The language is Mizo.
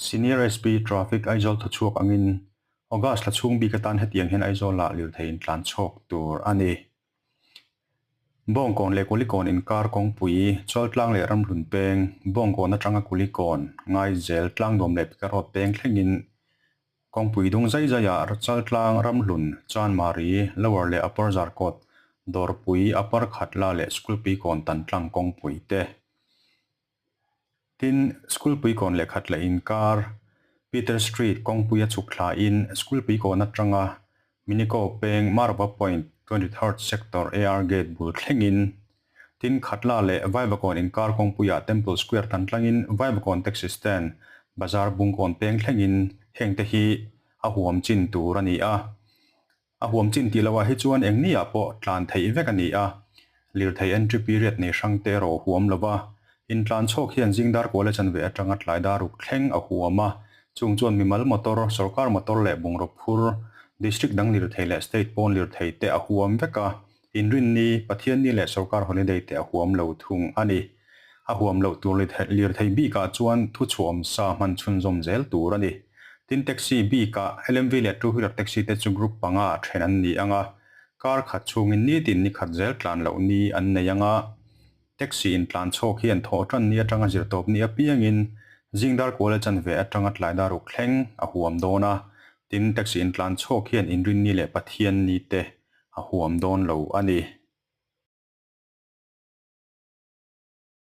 Senior SP Traffic Aizawl thuchhuak angin August thla chhung bik atan hetiang hian Aizawlah lirthei intlan chhawk tur a ni. Bawngkawn leh Kulikawn inkar kawngpui, Chawltlang leh Ramhlun peng, Bawngkawn atanga Kulikawn, Ngaizel, Tlangnuam leh Pikarawt peng thlengin kawngpui dung zai zaiah Chaltlang, Ramhlun, Chanmari, Lower leh Upper Zarkawt, Dawrpui, Upper Khatla leh Skulpikawn Tantlang kawngpui te. Tin, Skulpuikawn leh Khatla inkar, Peter Street kawngpuia chhuk thlain Skulpuikawn atanga Minico peng Marva Point, 23rd Sector AR Gate bul thlengin, tin Khatla leh Vaivakawn inkar kawngpuiah Temple Square tan tlangin Vaivakawn Taxi Stand, Bazar Bungkawn peng thlengin hengte hi a huam chin tur a ni a. A huam chin tih loah hi chuan eng ni ah pawh tlan theih vek a ni a, lirthei entry period nei hrang te erawh a huam lo va. Intlan chhawk hian zing dar kual a chanve atanga tlai dar ruk thleng a huam a, chung chuan mimal motor, sorkar motor leh bungraw phur, district dang lirthei leh state pawn lirthei te a huam vek a, Inrinni, Pathianni leh sorkar holiday te a huam lo thung a ni. A huam loh tur lirthei bikah chuan thuchhuahawm sa hman chhunzawm zel tur a ni. Tin taxi bikah LMV leh two wheeler taxi te chu group panga ah then an ni ang a, kar khat chhungin nitin ni khat zel tlan loh ni an nei ang a. Taxi in tlan chhawk hian thawh tan ni atanga zirtawp ni apiangin zing dar kual a chanve atanga tlai dar uk thleng a huam dawn a. Tin taxi in tlan chhawk hian Inrinni leh Pathianni te a huam dawn lo a ni.